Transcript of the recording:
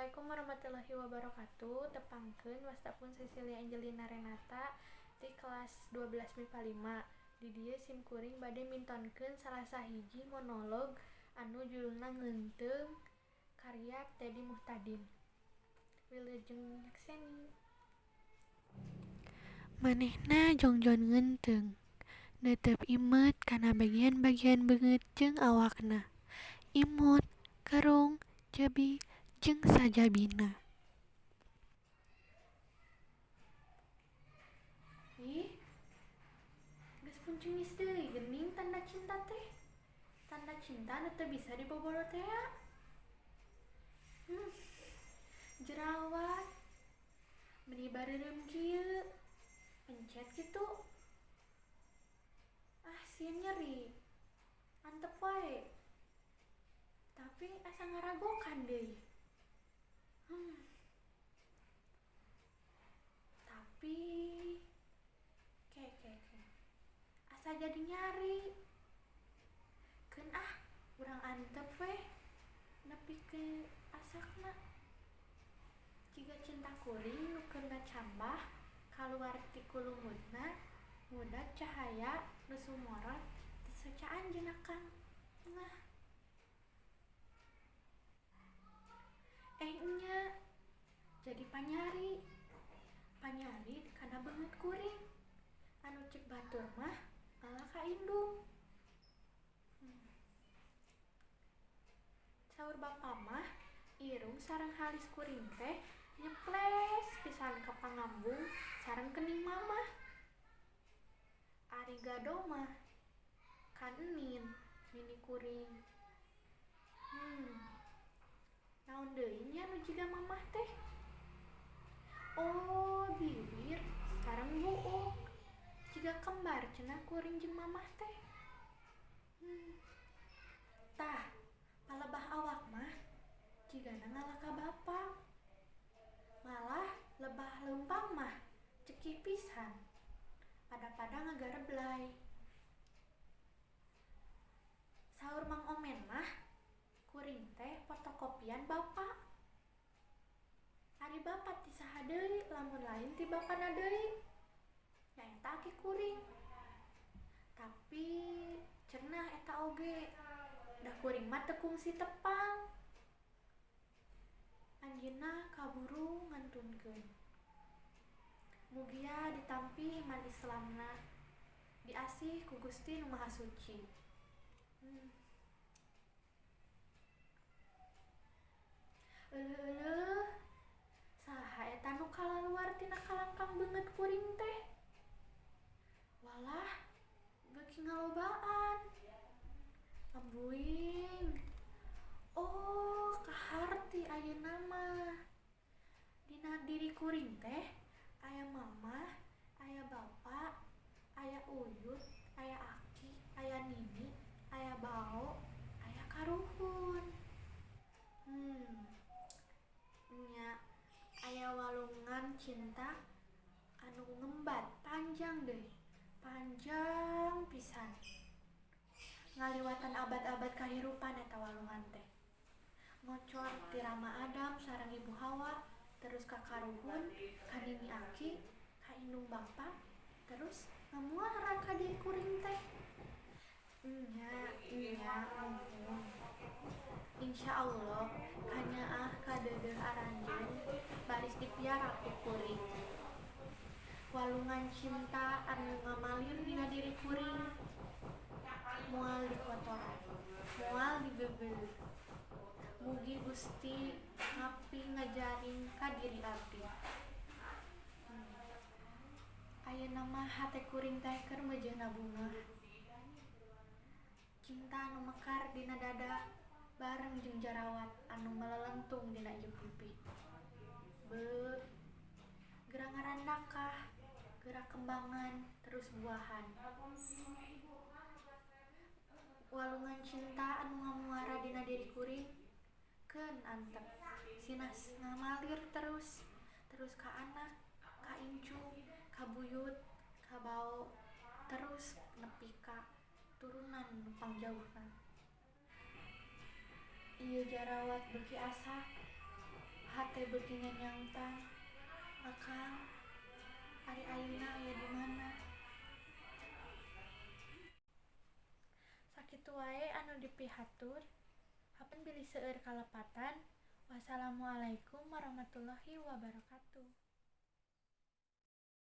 Assalamualaikum warahmatullahi wabarakatuh. Tepangkeun wasta pun Cecilia Angelina Renata di kelas 12 MIPA 5. Di dieu sim kuring bade mintonkeun salah sahiji monolog anu judulna Ngeunteung karya Teddy Muhtadin. Wilujeng nyakseni. Manehna jongjon ngeunteung, neuteup imeut kana bagian-bagian beungeut jeung awakna. Imut, kerung, cebi, jeung sajabina. Ih, geus puncungis deui geuning tanda cinta teh. Tanda cinta nu teu bisa diboboro tea. Jerawat meni bareureum kieu, pencet kitu. Ah, sieun nyeri. Antep wae. Tapi asa ngaragokan deui. Tapi ke ke ke. Asa jadi nyari. Keun ah, urang antep weh nepi ke asakna. Jiga cinta kuring nu keur ngacambah kaluar ti kulumutna ngudag cahaya nu sumorot teu socaan jeung akang. Nah. Nya jadi panyari. Panyari kana beungeut kuring. Anu cek batur mah ngalah ka indung. Saur bapa mah irung sareng halis kuring teh nyeples pisan ka pangambung sareng kening mamah. Ari gado mah kan enin mini kuring. Naon deui nya nu jiga mamah teh? Oh, bibir sareng buuk. Jiga kembar cenah kuring jeung mamah teh. Tah, palebah awak mah jigana ngalah ka bapa. Malah lebah leumpang mah cekih pisan. Pada-pada ngagareblay. Saur Mang Omen mah kuring teh fotokopian bapa. Ari bapa ti saha deui lamun lain ti bapana deui. Nyaeta aki kuring. Tapi cenah eta oge. Da kuring mah teu kungsi tepang. Anjeunna kaburu ngantunkeun. Mugia ditampi iman Islamna. Diasih ku Gusti Nu Maha Suci. Euleuh-euleuh, saha eta nu kalaluar tina kalangkang beungeut kuring teh? Walah, beuki ngalobaan. Ambuing. Oh, kaharti ayeuna mah. Dina diri kuring teh aya mamah, aya bapa, aya uyut, aya aki, aya nini, aya bao, aya karuhun. Nya aya walungan cinta anu ngembat panjang deui, panjang pisan. Ngaliwatan abad-abad kahirupan eta walungan teh. Ngocor ti Rama Adam sareng Ibu Hawa, terus ka karuhun, ka nini aki, ka indung bapa, terus ngamuara ka diri kuring teh. Nya, muhun. Insya Allah, kanyaah kadeudeuh aranjeun baris dipiara ku kuring. Walungan cinta anu ngamalir dina diri kuring moal dikotoran, moal digeugeuh. Mugi Gusti ngapi ngajaring ka diri abdi. Ayeuna mah hate kuring teh keur meujeuhna bungah. Cinta anu mekar dina dada bareng jeung jarawat anu melelentung dina ieu pipi. Beuh, geura ngarandakah, geura kembangan terus buahan. Walungan cinta anu ngamuara dina diri kuring keun antep sinas ngamalir terus terus ka anak, ka incu, ka buyut, ka bao, terus nepi ka turunan nu pangjauhna. Ieu jarawat beuki asak. teh beuki nyanyangtang. Akang, ari ayeuna aya di mana? Sakitu wae anu dipihatur. Hapunten bilih seueur kalepatan. Wassalamualaikum warahmatullahi wabarakatuh.